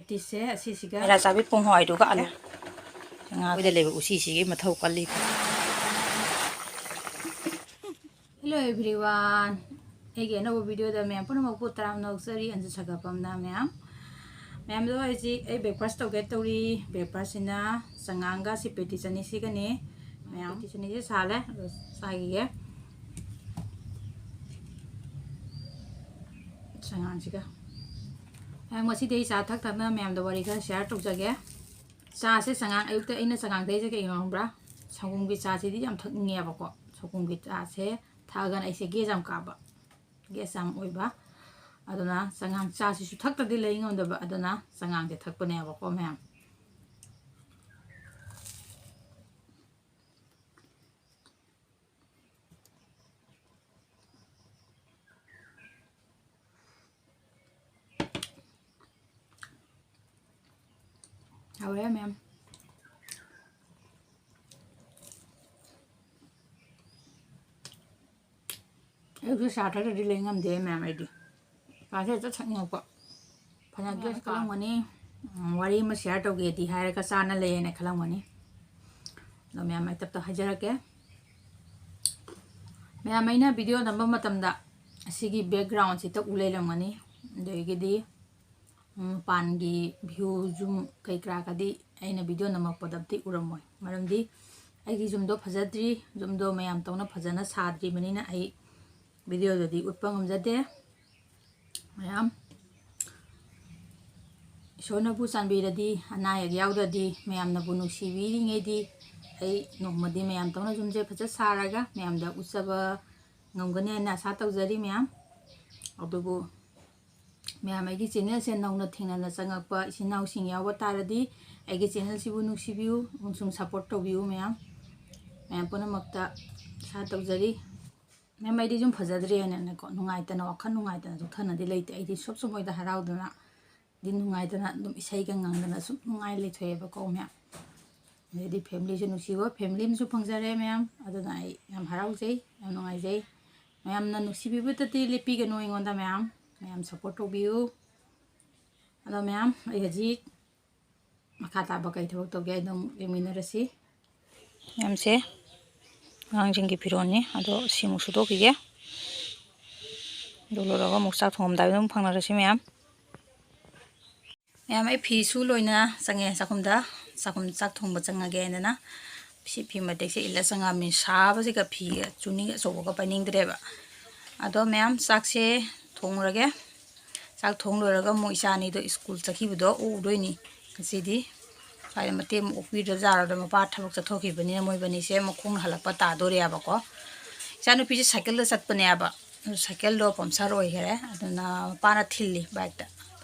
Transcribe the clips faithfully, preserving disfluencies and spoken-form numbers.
ꯇꯤꯁꯦ ꯑꯁꯤꯁꯤꯒ ꯃꯩꯔꯥ ꯆꯥꯕꯤ ꯄꯣꯡ ꯍꯋꯥꯏꯗꯨꯒ ꯑꯂꯨ꯫ ꯉꯥ ꯑꯩꯈꯣꯏꯗ ꯂꯩꯕ ꯎꯆꯤꯁꯤꯒꯤ ꯃꯊꯧ ꯀꯜꯂꯤ꯫ Hello everyone, ꯑꯩꯒꯤ ꯑꯅꯧꯕ videoꯗ ꯃꯌꯥꯝ ꯄꯨꯝꯅꯃꯛꯄꯨ ꯇꯔꯥꯝꯅ ꯑꯣꯛꯆꯔꯤ꯫ ꯑꯟꯖꯨ ꯁꯥꯒꯠꯐꯝꯅ ꯃꯌꯥꯝ ꯃꯌꯥꯝꯗꯣ ꯍꯧꯖꯤꯛ ꯑꯩ breakfast ꯇꯧꯒꯦ ꯇꯧꯔꯤ꯫ Breakfastꯁꯤꯅ ꯆꯉꯥꯡꯒ ꯁꯤꯄꯦꯇꯤ ꯆꯅꯤꯁꯤꯒꯅꯤ꯫ ꯃꯌꯥꯝ ꯁꯤꯄꯦꯇꯤ ꯆꯅꯤꯁꯦ ꯁꯥꯍꯜꯂꯦ, ꯑꯗꯣ ꯆꯥꯈꯤꯒꯦ꯫ ꯆꯉꯥꯡꯁꯤꯒ꯫ ꯃꯌꯥꯝ ꯉꯁꯤꯗꯤ ꯑꯩ ꯆꯥ ꯊꯛ ꯊꯛꯅ ꯃꯌꯥꯝꯗ ꯋꯥꯔꯤ ꯈꯔ share ꯇꯧꯖꯒꯦ꯫ ꯆꯥꯁꯦ ꯆꯉꯥꯡ, ꯑꯌꯨꯛꯇ ꯑꯩꯅ ꯆꯉꯥꯡ ꯊꯛꯏꯁꯦ ꯀꯩꯒꯤꯅꯣ ꯈꯪꯕ꯭ꯔꯥ? ꯁꯪꯒꯣꯝꯒꯤ ꯆꯥꯁꯤꯗꯤ ꯌꯥꯝ ꯊꯛꯅꯤꯡꯉꯦꯕꯀꯣ꯫ ꯁꯪꯒꯣꯝꯒꯤ ꯆꯥꯁꯦ ꯊꯛꯑꯒꯅ ꯑꯩꯁꯦ gas ꯌꯥꯝ ꯀꯥꯕ꯫ Gas ꯌꯥꯝ ꯑꯣꯏꯕ꯫ ꯑꯗꯨꯅ ꯆꯉꯥꯡ ꯆꯥꯁꯤꯁꯨ ꯊꯛꯇꯗꯤ ꯂꯩ ꯉꯝꯗꯕ꯫ ꯑꯗꯨꯅ ꯆꯉꯥꯡꯁꯦ ꯊꯛꯄꯅꯦꯕꯀꯣ ꯃꯌꯥꯝ꯫ ꯍꯥꯎꯔꯦ ꯃꯌꯥꯝ꯫ ꯑꯌꯨꯛꯁꯨ ꯆꯥ ꯊꯛꯇ꯭ꯔꯗꯤ ꯂꯩ ꯉꯝꯗꯦ ꯃꯌꯥꯝ ꯑꯩꯗꯤ꯫ ꯆꯥꯁꯦ ꯍꯦꯛꯇ ꯊꯛꯅꯤꯡꯉꯛꯄ꯫ ꯐꯅ ꯃꯌꯥꯝ gas ꯀꯥ- ꯈꯜꯂꯝꯒꯅꯤ꯫ ꯎꯝ, ꯋꯥꯔꯤ ꯑꯃ share ꯇꯧꯒꯦꯗꯤ ꯍꯥꯏꯔꯒ ꯆꯥꯅ ꯂꯩꯌꯦꯅ ꯈꯜꯂꯝꯒꯅꯤ꯫ ꯑꯗꯣ ꯃꯌꯥꯝ ꯑꯩ ꯇꯞ ꯇꯞ ꯍꯥꯏꯖꯔꯛꯀꯦ꯫ ꯃꯌꯥꯝ ꯑꯩꯅ video ꯅꯝꯕ ꯃꯇꯝꯗ ꯑꯁꯤꯒꯤ backgroundꯁꯤ ꯍꯦꯛꯇ ꯎ ꯂꯩꯔꯝꯒꯅꯤ꯫ ꯑꯗꯒꯤꯗꯤ ꯃꯄꯥꯟꯒꯤ view ꯌꯨꯝ ꯀꯩ ꯀꯔꯥꯒꯗꯤ ꯑꯩꯅ video ꯅꯝꯃꯛꯄꯗꯕꯨꯗꯤ ꯎꯔꯝꯃꯣꯏ꯫ ꯃꯔꯝꯗꯤ ꯑꯩꯒꯤ ꯌꯨꯝꯗꯣ ꯐꯖꯗ꯭ꯔꯤ, ꯌꯨꯝꯗꯣ ꯃꯌꯥꯝ ꯇꯧꯅ ꯐꯖꯅ ꯁꯥꯗ꯭ꯔꯤꯕꯅꯤꯅ ꯑꯩ videoꯗꯗꯤ ꯎꯠꯄ ꯉꯝꯖꯗꯦ꯫ ꯃꯌꯥꯝ ꯏꯁꯣꯔꯅꯕꯨ ꯆꯥꯟꯕꯤꯔꯗꯤ, ꯑꯅꯥ ꯑꯌꯦꯛ ꯌꯥꯎꯗ꯭ꯔꯗꯤ, ꯃꯌꯥꯝꯅꯕꯨ ꯅꯨꯡꯁꯤꯕꯤꯔꯤꯉꯩꯗꯤ ꯑꯩ ꯅꯣꯡꯃꯗꯤ ꯃꯌꯥꯝ ꯇꯧꯅ ꯌꯨꯝꯁꯦ ꯐꯖ ꯁꯥꯔꯒ ꯃꯌꯥꯝꯗ ꯎꯠꯆꯕ ꯉꯝꯒꯅꯤ ꯍꯥꯏꯅ ꯑꯁꯥ ꯇꯧꯖꯔꯤ ꯃꯌꯥꯝ꯫ ꯑꯗꯨꯕꯨ ꯃꯌꯥꯝ ꯑꯩꯒꯤ channelꯁꯦ ꯅꯧꯅ ꯊꯦꯡꯅꯅ ꯆꯪꯉꯛꯄ ꯏꯆꯤꯟ ꯏꯅꯥꯎꯁꯤꯡ ꯌꯥꯎꯕ ꯇꯥꯔꯗꯤ ꯑꯩꯒꯤ channelꯁꯤꯕꯨ ꯅꯨꯡꯁꯤꯕꯤꯌꯨ ꯑꯃꯁꯨꯡ support ꯇꯧꯕꯤꯌꯨ ꯃꯌꯥꯝ꯫ ꯃꯌꯥꯝ ꯄꯨꯝꯅꯃꯛꯇ ꯑꯁꯥ ꯇꯧꯖꯔꯤ꯫ ꯃꯌꯥꯝ ꯑꯩꯗꯤ ꯌꯨꯝ ꯐꯖꯗ꯭ꯔꯤ ꯍꯥꯏꯅꯅꯦꯀꯣ, ꯅꯨꯡꯉꯥꯏꯇꯅ, ꯋꯥꯈꯜ ꯅꯨꯡꯉꯥꯏꯇꯅ ꯆꯣꯛꯊꯅꯗꯤ ꯂꯩꯇꯦ꯫ ꯑꯩꯗꯤ ꯁꯨꯞ ꯁꯨꯝ ꯃꯣꯏꯗ ꯍꯔꯥꯎꯗꯅ, ꯗꯤ ꯅꯨꯡꯉꯥꯏꯗꯅ ꯑꯗꯨꯝ ꯏꯁꯩꯒ ꯉꯪꯗꯅ ꯁꯨꯝ ꯅꯨꯡꯉꯥꯏ ꯂꯩꯊꯣꯛꯑꯦꯕꯀꯣ ꯃꯌꯥꯝ꯫ ꯑꯗꯩꯗꯤ familyꯁꯨ ꯅꯨꯡꯁꯤꯕ, family ꯑꯃꯁꯨ ꯐꯪꯖꯔꯦ ꯃꯌꯥꯝ꯫ ꯑꯗꯨꯅ ꯑꯩ ꯌꯥꯝ ꯍꯔꯥꯎꯖꯩ, ꯌꯥꯝ ꯅꯨꯡꯉꯥꯏꯖꯩ꯫ ꯃꯌꯥꯝꯅ ꯅꯨꯡꯁꯤꯕꯤꯕꯇꯗꯤ ꯂꯦꯞꯄꯤꯒꯅꯨ ꯑꯩꯉꯣꯟꯗ ꯃꯌꯥꯝ꯫ ꯃꯌꯥꯝ support ꯇꯧꯕꯤꯌꯨ꯫ ꯑꯗꯣ ꯃꯌꯥꯝ, ꯑꯩ ꯍꯧꯖꯤꯛ ꯃꯈꯥ ꯇꯥꯕ ꯀꯩ ꯊꯕꯛ ꯇꯧꯒꯦ ꯍꯥꯏꯗꯣ ꯑꯃꯨꯛ ꯌꯦꯡꯃꯤꯟꯅꯔꯁꯤ꯫ ꯃꯌꯥꯝꯁꯦ ꯑꯉꯥꯡꯁꯤꯡꯒꯤ ꯐꯤꯔꯣꯜꯅꯤ꯫ ꯑꯗꯣ ꯁꯤꯃꯨꯛ ꯁꯨꯗꯣꯛꯈꯤꯒꯦ꯫ ꯑꯗꯨ ꯂꯣꯏꯔꯒ ꯑꯃꯨꯛ ꯆꯥꯛ ꯊꯣꯡꯉꯝꯗꯥꯏꯗ ꯑꯗꯨꯝ ꯐꯪꯅꯔꯁꯤ ꯃꯌꯥꯝ꯫ ꯃꯌꯥꯝ, ꯑꯩ ꯐꯤꯁꯨ ꯂꯣꯏꯅ ꯆꯪꯉꯦ ꯆꯥꯛꯈꯨꯝꯗ꯫ ꯆꯥꯛꯈꯨꯝ ꯆꯥꯛ ꯊꯣꯡꯕ ꯆꯪꯉꯒꯦ ꯍꯥꯏꯗꯅ ꯁꯤ ꯐꯤ ꯃꯇꯦꯛꯁꯦ ꯏꯜꯂ ꯆꯪꯉꯝꯃꯤ꯫ ꯁꯥꯕꯁꯤꯒ ꯐꯤ ꯆꯨꯅꯤ ꯑꯆꯧꯕꯒ ꯄꯥꯏꯅꯤꯡꯗ꯭ꯔꯦꯕ꯫ ꯑꯗꯣ ꯃꯌꯥꯝ, ꯆꯥꯛꯁꯦ ꯊꯣꯡꯉꯨꯔꯒꯦ꯫ ꯆꯥꯛ ꯊꯣꯡ ꯂꯣꯏꯔꯒ ꯑꯃꯨꯛ ꯏꯆꯥ ꯑꯅꯤꯗꯣ ꯁ꯭ꯀꯨꯜ ꯆꯠꯈꯤꯕꯗꯣ ꯎꯗꯣꯏꯅꯤ ꯉꯁꯤꯗꯤ꯫ ꯁ꯭ꯋꯥꯏꯗ ꯃꯇꯦꯛ ꯑꯃ ꯑꯣꯛꯄꯤꯗ꯭ꯔ ꯖꯥꯔꯣꯗ ꯃꯄꯥ ꯊꯕꯛ ꯆꯠꯊꯣꯛꯈꯤꯕꯅꯤꯅ ꯃꯣꯏꯕꯅꯤꯁꯦ ꯃꯈꯣꯡꯅ ꯍꯜꯂꯛꯄ ꯇꯥꯗꯣꯔꯦꯕꯀꯣ꯫ ꯏꯆꯥꯅꯨꯄꯤꯁꯦ ꯁꯥꯏꯀꯜꯗ ꯆꯠꯄꯅꯦꯕ꯫ ꯑꯗꯨ ꯁꯥꯏꯀꯜꯗꯣ ꯄꯝꯆꯔ ꯑꯣꯏꯈꯔꯦ꯫ ꯑꯗꯨꯅ ꯃꯄꯥꯅ ꯊꯤꯜꯂꯤ ꯕꯥꯏꯛꯇ꯫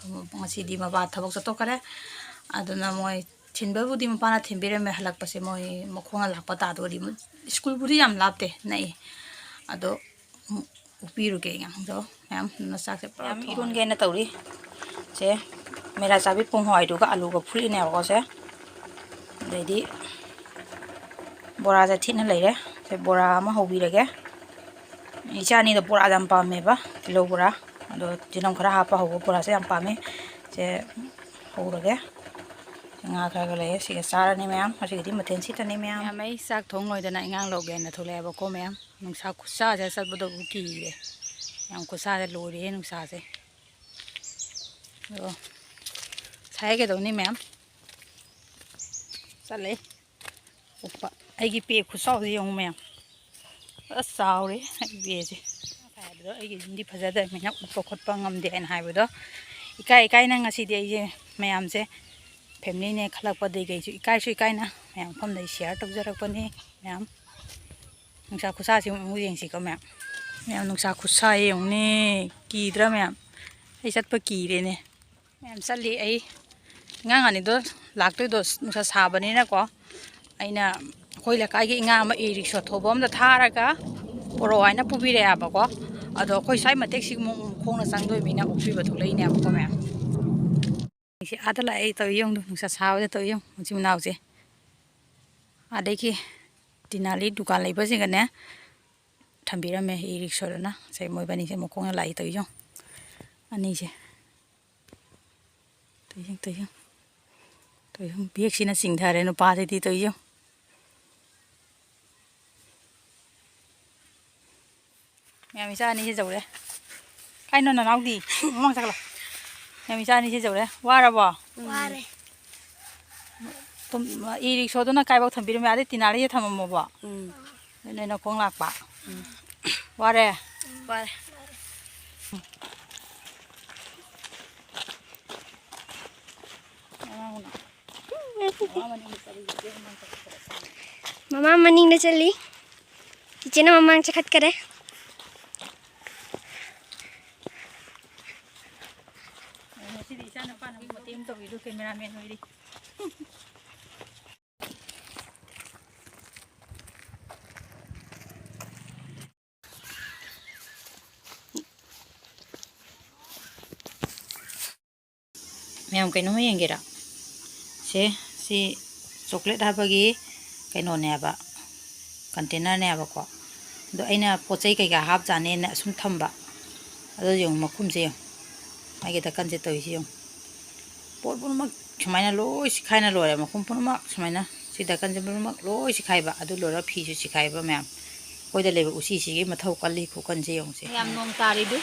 ꯉꯁꯤꯗꯤ ꯃꯄꯥ ꯊꯕꯛ ꯆꯠꯊꯣꯛꯈꯔꯦ꯫ ꯑꯗꯨꯅ ꯃꯣꯏ ꯊꯤꯟꯕꯕꯨꯗꯤ ꯃꯄꯥꯅ ꯊꯤꯟꯕꯤꯔꯝꯃꯦ꯫ ꯍꯜꯂꯛꯄꯁꯦ ꯃꯣꯏ ꯃꯈꯣꯡꯅ ꯂꯥꯛꯄ ꯇꯥꯗꯣꯔꯤ꯫ ꯁ꯭ꯀꯨꯜꯕꯨꯗꯤ ꯌꯥꯝ ꯂꯥꯞꯇꯦ, ꯅꯛꯏ꯫ ꯑꯗꯣ ꯑꯃꯨꯛ ꯎꯞꯄꯤꯔꯨꯒꯦ ꯑꯉꯥꯡꯗꯣ꯫ ꯃꯌꯥꯝ ꯑꯗꯨꯅ ꯆꯥꯛꯁꯦ ꯄꯨꯔꯥ ꯃꯌꯥꯝ ꯊꯣꯡꯉꯦ꯫ ꯏꯔꯣꯟꯒꯦꯅ ꯇꯧꯔꯤ꯫ ꯁꯦ ꯃꯦꯔꯥ ꯆꯥꯕꯤ ꯄꯣꯡ ꯍꯋꯥꯏꯗꯨꯒ ꯑꯂꯨꯒ ꯐꯨꯠꯂꯤꯅꯦꯕꯀꯣ ꯁꯦ꯫ ꯑꯗꯩꯗꯤ ꯕꯣꯔꯥꯁꯦ ꯊꯤꯠꯅ ꯂꯩꯔꯦ꯫ ꯁꯦ ꯕꯣꯔꯥ ꯑꯃ ꯍꯧꯕꯤꯔꯒꯦ꯫ ꯏꯆꯥ ꯑꯅꯤꯗꯣ ꯕꯣꯔꯥ ꯌꯥꯝ ꯄꯥꯝꯃꯦꯕ, ꯇꯤꯜꯍꯧ ꯕꯣꯔꯥ꯫ ꯑꯗꯣ ꯇꯤꯜꯍꯧ ꯈꯔ ꯍꯥꯞꯄ ꯍꯧꯕ ꯕꯣꯔꯥꯁꯦ ꯌꯥꯝ ꯄꯥꯝꯃꯦ꯫ ꯁꯦ ꯍꯧꯔꯒꯦ꯫ ꯉꯥ ꯈꯔ ꯈꯔ ꯂꯩꯌꯦ, ꯁꯤꯒ ꯆꯥꯔꯅꯤ ꯃꯌꯥꯝ꯫ ꯉꯁꯤꯒꯤꯗꯤ ꯃꯊꯦꯜ ꯁꯤꯇꯅꯤ ꯃꯌꯥꯝ꯫ ꯃꯌꯥꯝ, ꯑꯩ ꯆꯥꯛ ꯊꯣꯡ ꯂꯣꯏꯗꯅ ꯏꯟꯉꯥꯡ ꯂꯧꯒꯦꯅ ꯊꯣꯛꯂꯛꯑꯦꯕꯀꯣ ꯃꯌꯥꯝ꯫ ꯅꯨꯡꯁꯥ ꯈꯨꯠꯁꯥꯁꯦ ꯆꯠꯄꯗꯕꯨ ꯀꯤꯔꯦ꯫ ꯌꯥꯝ ꯈꯨꯠꯁꯥꯁꯦ ꯂꯣꯏꯔꯦꯍꯦ ꯅꯨꯡꯁꯥꯁꯦ꯫ ꯑꯗꯣ ꯁꯥꯏ ꯀꯩꯗꯧꯅꯤ ꯃꯌꯥꯝ꯫ ꯆꯠꯂꯦ꯫ ꯎꯞꯄ꯫ ꯑꯩꯒꯤ ꯄꯦ ꯈꯨꯠꯆꯥꯎꯁꯦ ꯌꯦꯡꯉꯨ ꯃꯌꯥꯝ꯫ ꯑꯁ ꯆꯥꯎꯔꯦ ꯑꯩ ꯄꯦꯁꯦ꯫ ꯍꯥꯏꯕꯗꯣ ꯑꯩꯒꯤ ꯌꯨꯝꯗꯤ ꯐꯖꯗꯕꯅꯤꯅ ꯎꯞꯄ ꯈꯣꯠꯄ ꯉꯝꯗꯦ ꯍꯥꯏꯅ ꯍꯥꯏꯕꯗꯣ ꯏꯀꯥꯏ ꯏꯀꯥꯏꯅ ꯉꯁꯤꯗꯤ ꯑꯩꯁꯦ ꯃꯌꯥꯝꯁꯦ ꯐꯦꯃꯤꯂꯤꯅꯦ ꯈꯜꯂꯛꯄꯗꯒꯤ ꯑꯩꯁꯨ ꯏꯀꯥꯏꯁꯨ ꯏꯀꯥꯏꯅ ꯃꯌꯥꯝ ꯃꯐꯝꯗ ꯑꯩ ꯁꯤꯌꯥꯔ ꯇꯧꯖꯔꯛꯄꯅꯤ ꯃꯌꯥꯝ꯫ ꯅꯨꯡꯁꯥ ꯈꯨꯠꯁꯥꯁꯤ ꯑꯃꯨꯛ ꯌꯦꯡꯁꯤꯀꯣ ꯃꯌꯥꯝ꯫ ꯃꯌꯥꯝ ꯅꯨꯡꯁꯥ ꯈꯨꯠꯁꯥ ꯌꯦꯡꯉꯨꯅꯦ꯫ ꯀꯤꯗ꯭ꯔꯥ ꯃꯌꯥꯝ? ꯑꯩ ꯆꯠꯄ ꯀꯤꯔꯦꯅꯦ꯫ ꯃꯌꯥꯝ ꯆꯠꯂꯤ ꯑꯩ꯫ ꯑꯉꯥꯡ ꯑꯅꯤꯗꯣ ꯂꯥꯛꯇꯣꯏꯗꯣ ꯅꯨꯡꯁꯥ ꯁꯥꯕꯅꯤꯅꯀꯣ꯫ ꯑꯩꯅ ꯑꯩꯈꯣꯏ ꯂꯩꯀꯥꯏꯒꯤ ꯑꯉꯥꯡ ꯑꯃ ꯏ ꯔꯤꯛꯁꯣ ꯊꯧꯕ ꯑꯃꯗ ꯊꯥꯔꯒ ꯄꯣꯔꯛꯑꯣ ꯍꯥꯏꯅ ꯄꯨꯕꯤꯔꯛꯑꯦꯕꯀꯣ꯫ ꯑꯗꯣ ꯑꯩꯈꯣꯏ ꯁ꯭ꯋꯥꯏ ꯃꯇꯦꯛꯁꯤꯃꯨꯛ ꯈꯣꯡꯅ ꯆꯪꯗꯣꯏ ꯃꯤꯅ ꯑꯣꯛꯄꯤꯕ ꯊꯣꯛꯂꯛꯏꯅꯦꯕꯀꯣ ꯃꯌꯥꯝ꯫ ꯁꯤ ꯑꯥꯗ ꯂꯥꯛꯑꯦ ꯇꯧꯔꯤ ꯌꯦꯡꯉꯨ, ꯅꯨꯡꯁꯥ ꯁꯥꯕꯗ ꯇꯧꯔꯤ ꯌꯦꯡꯉꯨ, ꯃꯆꯤꯟ ꯃꯅꯥꯎꯁꯦ꯫ ꯑꯗꯒꯤ ꯇꯤꯅꯥꯂꯤ ꯗꯨꯀꯥꯟ ꯂꯩꯕꯁꯤꯡꯒꯅꯦ ꯊꯝꯕꯤꯔꯝꯃꯦ ꯏ ꯔꯤꯛꯁꯣꯗꯨꯅ꯫ ꯁꯦ ꯃꯣꯏꯕꯥꯅꯤꯁꯦ ꯃꯈꯣꯡꯅ ꯂꯥꯛꯏ ꯇꯧꯔꯤ ꯌꯦꯡꯉꯨ, ꯑꯅꯤꯁꯦ꯫ ꯇꯧꯏꯁꯦ ꯌꯦꯡꯉꯨ, ꯇꯧꯏꯁꯦ ꯌꯦꯡꯉꯨ꯫ ꯇꯧꯏꯁꯦ ꯌꯦꯡꯉꯨ꯫ ꯕꯦꯒꯁꯤꯅ ꯆꯤꯡꯊꯔꯦ ꯅꯨꯄꯥꯁꯤꯗꯤ꯫ ꯇꯧꯏꯁꯦ ꯌꯦꯡꯉꯨ꯫ ꯃꯌꯥꯝ ꯏꯆꯥ ꯑꯅꯤꯁꯤ ꯌꯧꯔꯦ꯫ ꯀꯥꯏꯅꯣ ꯅꯅꯥꯎꯗꯤ? ꯃꯃꯥꯡ ꯆꯠꯈ꯭ꯔꯣ꯫ ꯃꯌꯥꯝ ꯏꯆꯥ ꯑꯅꯤꯁꯤ ꯌꯧꯔꯦ꯫ ꯋꯥꯔꯕꯣ? ꯋꯥꯔꯦ꯫ ꯇꯨꯝ-, ꯏ ꯔꯤꯛꯁꯣꯗꯨꯅ ꯀꯥꯏꯕꯧ ꯊꯝꯕꯤꯔꯝꯃꯦ? ꯑꯗꯩ ꯇꯤꯅꯥꯗ ꯍꯦꯛ ꯊꯝꯃꯝꯃꯣꯕ꯫ ꯎꯝ꯫ ꯅꯣꯏ ꯅꯈꯣꯡ ꯂꯥꯛꯄ꯫ ꯎꯝ꯫ ꯋꯥꯔꯦ? ꯋꯥꯔꯦ꯫ ꯃꯃꯥ ꯃꯅꯤꯡꯗ ꯆꯠꯂꯤ꯫ ꯆꯤꯆꯦꯅ ꯃꯃꯥꯡ ꯆꯠꯈꯠꯈꯔꯦ꯫ ꯉꯁꯤꯗꯤ ꯏꯆꯥ ꯅꯨꯄꯥꯅ ꯑꯃꯨꯛ ꯃꯇꯦꯡ ꯇꯧꯕꯤꯗꯨ cameraman ꯑꯣꯏꯔꯤ꯫ ꯃꯌꯥꯝ ꯀꯩꯅꯣꯝꯃ ꯌꯦꯡꯒꯦꯔꯥ? ꯁꯦ, ꯁꯤ chocolate ꯍꯥꯞꯄꯒꯤ ꯀꯩꯅꯣꯅꯦꯕ, containerꯅꯦꯕꯀꯣ꯫ ꯑꯗꯣ ꯑꯩꯅ ꯄꯣꯠ ꯆꯩ ꯀꯩꯀꯥ ꯍꯥꯞꯆꯥꯅꯦꯅ ꯑꯁꯨꯝ ꯊꯝꯕ꯫ ꯑꯗꯣ ꯌꯦꯡꯉꯨ, ꯃꯈꯨꯝꯁꯦ ꯌꯦꯡꯉꯨ, ꯃꯥꯒꯤ ꯗꯀꯟꯁꯦ ꯇꯧꯔꯤꯁꯦ ꯌꯦꯡꯉꯨ꯫ ꯄꯣꯠ ꯄꯨꯝꯅꯃꯛ ꯁꯨꯃꯥꯏꯅ ꯂꯣꯏ ꯁꯤꯈꯥꯏꯅ ꯂꯣꯏꯔꯦ꯫ ꯃꯈꯨꯝ ꯄꯨꯝꯅꯃꯛ ꯁꯨꯃꯥꯏꯅ, ꯁꯤ ꯗꯀꯟꯁꯦ ꯄꯨꯝꯅꯃꯛ ꯂꯣꯏ ꯁꯤꯈꯥꯏꯕ꯫ ꯑꯗꯨ ꯂꯣꯏꯔꯒ ꯐꯤꯁꯨ ꯁꯤꯈꯥꯏꯕ ꯃꯌꯥꯝ꯫ ꯑꯩꯈꯣꯏꯗ ꯂꯩꯕ ꯎꯆꯤꯁꯤꯒꯤ ꯃꯊꯧ ꯀꯜꯂꯤ ꯈꯨꯀꯟꯁꯦ ꯌꯦꯡꯉꯨꯁꯦ꯫ ꯌꯥꯝ ꯅꯣꯡ ꯇꯥꯔꯤꯗꯨ꯫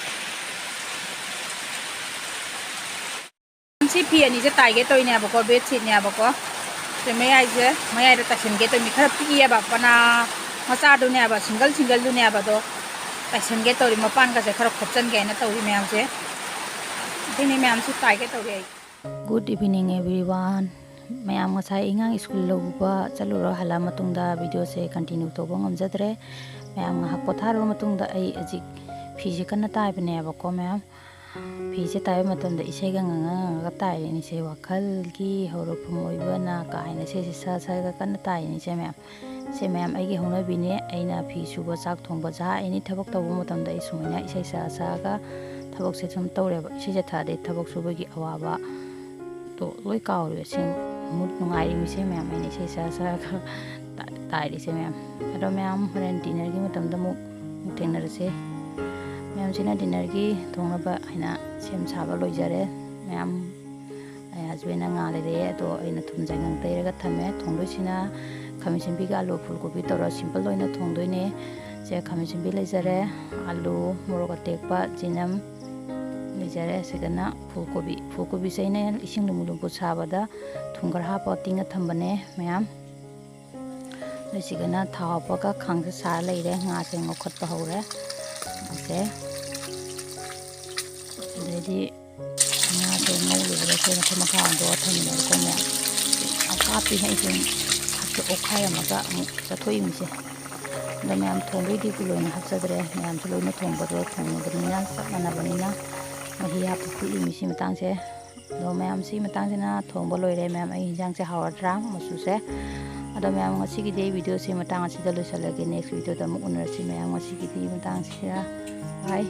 ꯁꯤ ꯐꯤ ꯑꯅꯤꯁꯦ ꯇꯥꯏꯒꯦ ꯇꯧꯔꯤꯅꯦꯕꯀꯣ, bedsheetꯅꯦꯕꯀꯣ꯫ ꯁꯤ ꯃꯌꯥꯏꯁꯦ, ꯃꯌꯥꯏꯗ ꯇꯥꯏꯁꯟꯒꯦ ꯇꯧꯔꯤꯅꯤ꯫ ꯈꯔ ꯄꯤꯛꯏꯑꯕ, ꯄꯅꯥ ꯃꯆꯥꯗꯨꯅꯦꯕ, single singleꯗꯨꯅꯦꯕ꯫ ꯑꯗꯣ ꯇꯥꯏꯁꯟꯒꯦ ꯇꯧꯔꯤ, ꯃꯄꯥꯟꯒꯁꯦ ꯈꯔ ꯈꯣꯞꯆꯟꯒꯦ ꯍꯥꯏꯅ ꯇꯧꯔꯤ ꯃꯌꯥꯝꯁꯦ꯫ ꯑꯗꯨꯅꯤ ꯃꯌꯥꯝꯁꯨ ꯇꯥꯏꯒꯦ ꯇꯧꯔꯤ ꯑꯩ꯫ Good evening everyone꯫ ꯃꯌꯥꯝ ꯉꯁꯥꯏ ꯑꯉꯥꯡ ꯁ꯭ꯀꯨꯜ ꯂꯧꯕ ꯆꯠꯂꯨꯔ ꯍꯜꯂꯛꯑ ꯃꯇꯨꯡꯗ videoꯁꯦ continue ꯇꯧꯕ ꯉꯝꯖꯗ꯭ꯔꯦ꯫ ꯃꯌꯥꯝ ꯉꯥꯏꯍꯥꯛ ꯄꯣꯊꯥꯔꯕ ꯃꯇꯨꯡꯗ ꯑꯩ ꯍꯧꯖꯤꯛ ꯐꯤꯁꯦ ꯀꯟꯅ ꯇꯥꯏꯕꯅꯦꯕꯀꯣ ꯃꯌꯥꯝ꯫ ꯐꯤꯁꯦ ꯇꯥꯏꯕ ꯃꯇꯝꯗ ꯏꯁꯩꯒ ꯉꯪꯉ ꯉꯪꯉꯒ ꯇꯥꯏꯔꯤꯅꯤꯁꯦ, ꯋꯥꯈꯜꯒꯤ ꯍꯧꯔꯛꯐꯝ ꯑꯣꯏꯕꯅ ꯀꯥꯏꯅ ꯏꯁꯩꯁꯦ ꯁꯛꯑ ꯁꯛꯑꯒ ꯀꯟꯅ ꯇꯥꯏꯔꯤꯅꯤꯁꯦ ꯃꯌꯥꯝ꯫ ꯁꯦ ꯃꯌꯥꯝ, ꯑꯩꯒꯤ ꯍꯧꯅꯕꯤꯅꯦ꯫ ꯑꯩꯅ ꯐꯤ ꯁꯨꯕ, ꯆꯥꯛ ꯊꯣꯡꯕ, ꯖꯍꯥ ꯑꯦꯅꯤ ꯊꯕꯛ ꯇꯧꯕ ꯃꯇꯝꯗ ꯑꯩ ꯁꯨꯃꯥꯏꯅ ꯏꯁꯩ ꯁꯛꯑ ꯁꯛꯑꯒ ꯊꯕꯛꯁꯦ ꯁꯨꯝ ꯇꯧꯔꯦꯕ꯫ ꯏꯁꯩꯁꯦ ꯊꯥꯔꯗꯤ ꯊꯕꯛ ꯁꯨꯕꯒꯤ ꯑꯋꯥꯕ ꯇꯣ ꯂꯣꯏ ꯀꯥꯎꯔꯦ꯫ ꯁꯤ ꯃꯨꯠ ꯅꯨꯡꯉꯥꯏꯔꯤꯃꯤꯁꯦ ꯃꯌꯥꯝ, ꯑꯩꯅ ꯏꯁꯩ ꯁꯛꯑ ꯁꯛꯑꯒ ꯇꯥ-, ꯇꯥꯏꯔꯤꯁꯦ ꯃꯌꯥꯝ꯫ ꯑꯗꯣ ꯃꯌꯥꯝ, ꯍꯣꯔꯦꯟ dinnerꯒꯤ ꯃꯇꯝꯗ ꯑꯃꯨꯛ ꯊꯦꯡꯅꯔꯁꯦ꯫ ꯃꯌꯥꯝꯁꯤꯅ dinnerꯒꯤ ꯊꯣꯡꯅꯕ ꯍꯥꯏꯅ ꯁꯦꯝ ꯁꯥꯕ ꯂꯣꯏꯖꯔꯦ꯫ ꯃꯌꯥꯝ ꯁꯨꯃꯥꯏꯅ ꯉꯥ ꯂꯩꯔꯛꯑꯦ, ꯑꯗꯣ ꯑꯩꯅ ꯊꯨꯝ ꯆꯥꯏꯉꯪ ꯇꯩꯔꯒ ꯊꯝꯃꯦ꯫ ꯊꯣꯡꯗꯣꯏꯁꯤꯅ ꯈꯥꯃꯦꯟ ꯑꯁꯤꯟꯕꯤꯒ ꯑꯥꯂꯨ ꯐꯨꯜ ꯀꯣꯕꯤ ꯇꯧꯔꯒ ꯁꯤꯝꯄꯜ ꯑꯣꯏꯅ ꯊꯣꯡꯗꯣꯏꯅꯦ꯫ ꯁꯦ ꯈꯥꯃꯦꯟ ꯑꯁꯤꯟꯕꯤ ꯂꯩꯖꯔꯦ, ꯑꯥꯂꯨ, ꯃꯣꯔꯣꯛ ꯑꯇꯦꯛꯄ, ꯆꯅꯝ ꯂꯩꯖꯔꯦ꯫ ꯁꯤꯗꯅ ꯐꯨꯜ ꯀꯣꯕꯤ, ꯐꯨꯜ ꯀꯣꯕꯤꯁꯦ ꯑꯩꯅ ꯏꯁꯤꯡ ꯂꯨꯝꯕꯨ ꯂꯨꯝꯕꯨ ꯁꯥꯕꯗ ꯊꯨꯝ ꯈꯔ ꯍꯥꯞꯄ ꯇꯤꯡꯉ ꯊꯝꯕꯅꯦ ꯃꯌꯥꯝ꯫ ꯑꯗꯩ ꯁꯤꯗꯅ ꯊꯥꯎ ꯍꯥꯞꯄꯒ ꯈꯥꯡꯁꯦ ꯁꯥꯔ ꯂꯩꯔꯦ꯫ ꯉꯥꯁꯦ ꯉꯧꯈꯠꯄ ꯍꯧꯔꯦ꯫ ꯉꯥꯁꯦ ꯑꯗꯩꯗꯤ ꯉꯥꯁꯦ ꯉꯧ ꯂꯣꯏꯕꯗ ꯑꯩꯈꯣꯏ ꯃꯈꯜ ꯃꯈꯥ ꯑꯣꯟꯊꯣꯛꯑ ꯊꯝꯃꯤꯅꯦ꯫ ꯑꯩꯈꯣꯏ ꯃꯌꯥꯝ ꯌꯥꯝ ꯀꯥꯞꯄꯤ꯫ ꯑꯩꯁꯦ ꯍꯥꯞꯆ-, ꯑꯣꯠꯈꯥꯏꯔꯝꯃꯒ ꯑꯃꯨꯛ ꯆꯠꯊꯣꯛꯏꯃꯤꯁꯦ꯫ ꯑꯗꯣ ꯃꯌꯥꯝ ꯊꯣꯡꯕꯩꯗꯤ ꯂꯣꯏꯅ ꯍꯥꯞꯆꯗ꯭ꯔꯦ꯫ ꯃꯌꯥꯝꯁꯨ ꯂꯣꯏꯅ ꯊꯣꯡꯕꯗꯣ ꯊꯣꯡꯉꯕꯅꯤꯅ ꯆꯞ ꯃꯥꯟꯅꯕꯅꯤꯅ ꯃꯍꯤ ꯍꯥꯞꯄ ꯐꯨꯠꯂꯤꯃꯤ ꯁꯤ ꯃꯇꯥꯡꯁꯦ꯫ ꯑꯗꯣ ꯃꯌꯥꯝ ꯁꯤ ꯃꯇꯥꯡꯁꯤꯅ ꯊꯣꯡꯕ ꯂꯣꯏꯔꯦ꯫ ꯃꯌꯥꯝ ꯑꯩ ꯌꯦꯟꯁꯥꯡꯁꯦ ꯍꯥꯎꯔꯗ꯭ꯔꯥ ꯃꯆꯨꯁꯦ? ꯑꯗꯣ ꯃꯌꯥꯝ ꯉꯁꯤꯒꯤꯗꯤ ꯑꯩ ꯚꯤꯗꯤꯑꯣꯁꯤ ꯃꯇꯥꯡ ꯑꯁꯤꯗ ꯂꯣꯏꯁꯤꯜꯂꯒꯦ꯫ ꯅꯦꯛꯁ ꯚꯤꯗꯤꯑꯣꯗ ꯑꯃꯨꯛ ꯎꯅꯔꯁꯤ꯫ ꯃꯌꯥꯝ ꯉꯁꯤꯒꯤꯗꯤ ꯃꯇꯥꯡꯁꯤꯗ ꯕꯥꯏ꯫